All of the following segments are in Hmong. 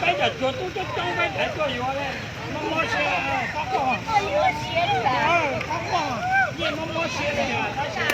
Peb cov tsuag tub coob coob peb thaiv tuaj yuav, mob mob siab, mob mob siab li, tab sis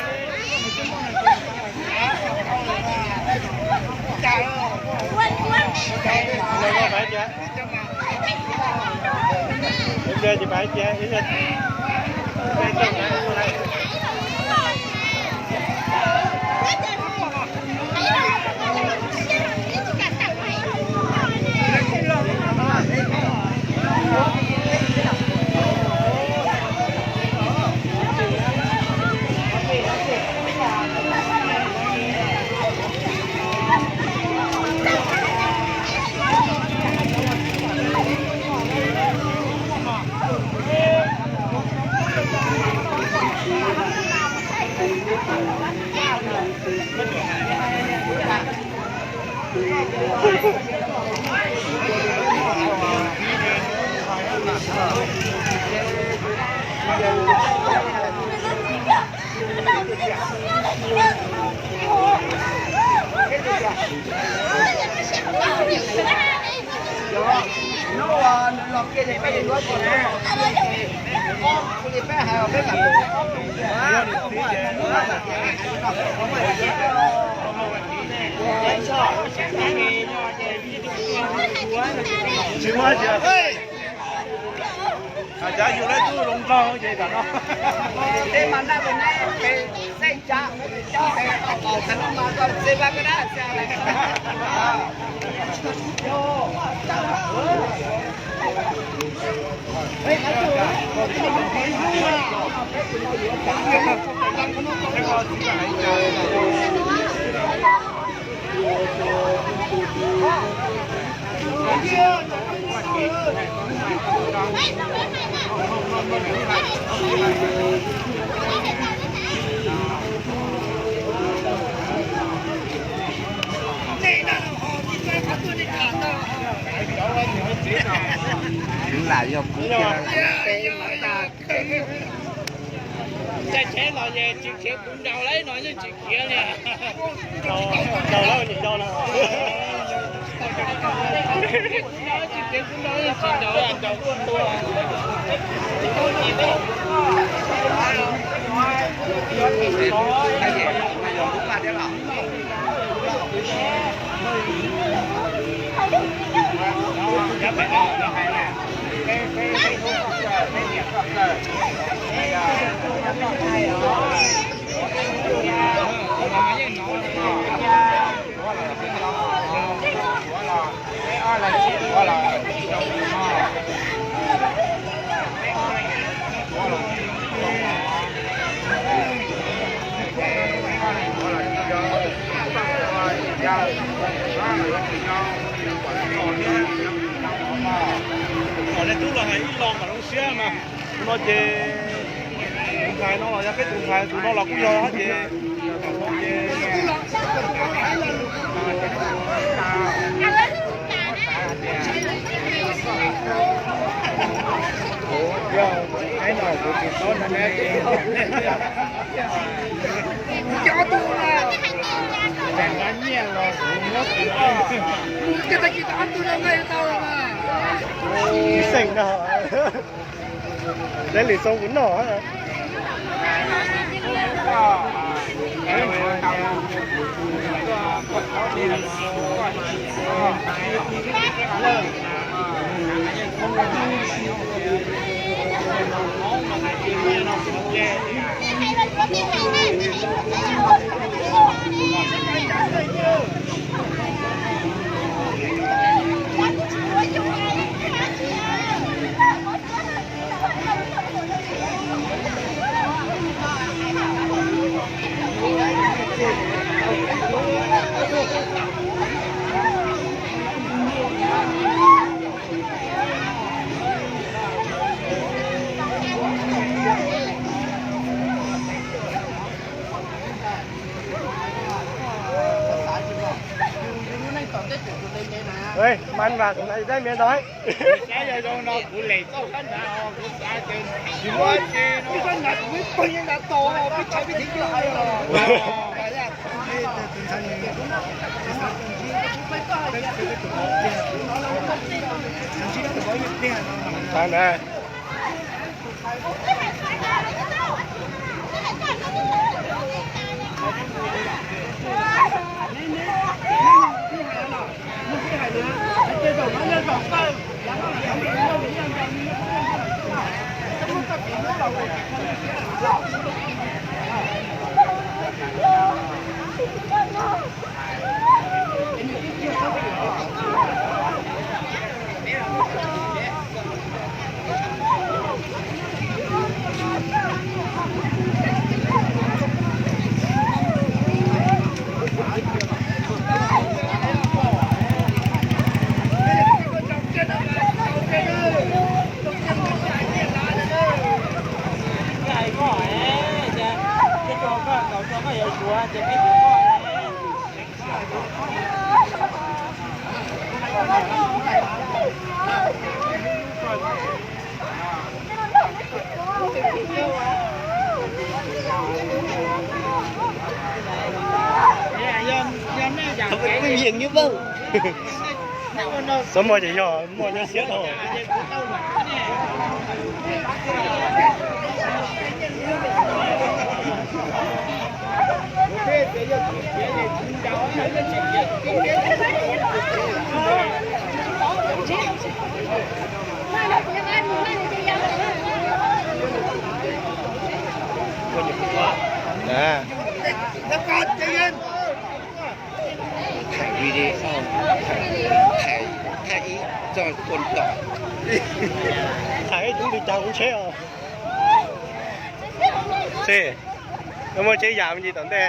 Cov yus lawv tub zoo nkauj ces tom no. Tej mas naj tus neb pem xeeb cab, cab pem qos qos tag no mas koj txiv vaj koj dab xia lawm. Kuv lam yog kuv, kuv lam yog peb mas tag. Tsis khiav kuv nraus lawm no yeej tsis khiav li. Nraus lawm nyuam nco no. Tsis khiav kuv nraus yeej tsis nraus, nraus tuaj tuaj. Kom nej tub los hais ib lo kom zoo siab mas. Tus no ces tus ntxhais no los yog peb tus ntxhais, tus no los kuj yog ces. Kuv cov tub na, tseem nqa nyiaj los kuv muab kuv mus, tag kis tau ob tug no nqa tau mas. Ib xeem no, lawv lwm xyoo kuv noj. Ê, maj vam sawv daws ib pliag ntawd. Xav yog zoo no kuv lem tau kab nrad, kuv xav ces tsis muaj tsi no. Kab nrad kuv pheej nrad tau, peb tshav peb thiv kiag hais los. Xav na. Yeej nyuj npawg. Xav muaj ces yog muaj nyob siab dhau. Nè.ถ่ายวิดีโอ ถ่าย ถ่าย ถ่ายอีกจอยคนก่อน Thaiv ib tug li cas kuv ntshe os. Xij, koj muaj tseeb yam me ntsis tom ntej.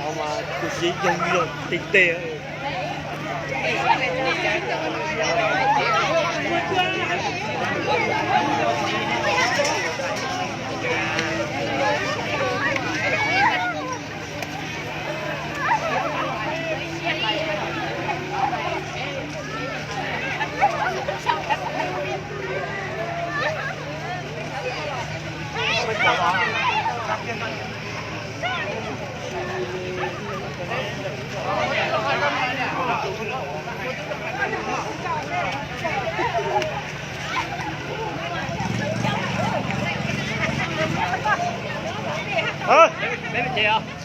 Hauv mas tus txiv yog yog tes tes. Ơ, peb mus tsev os.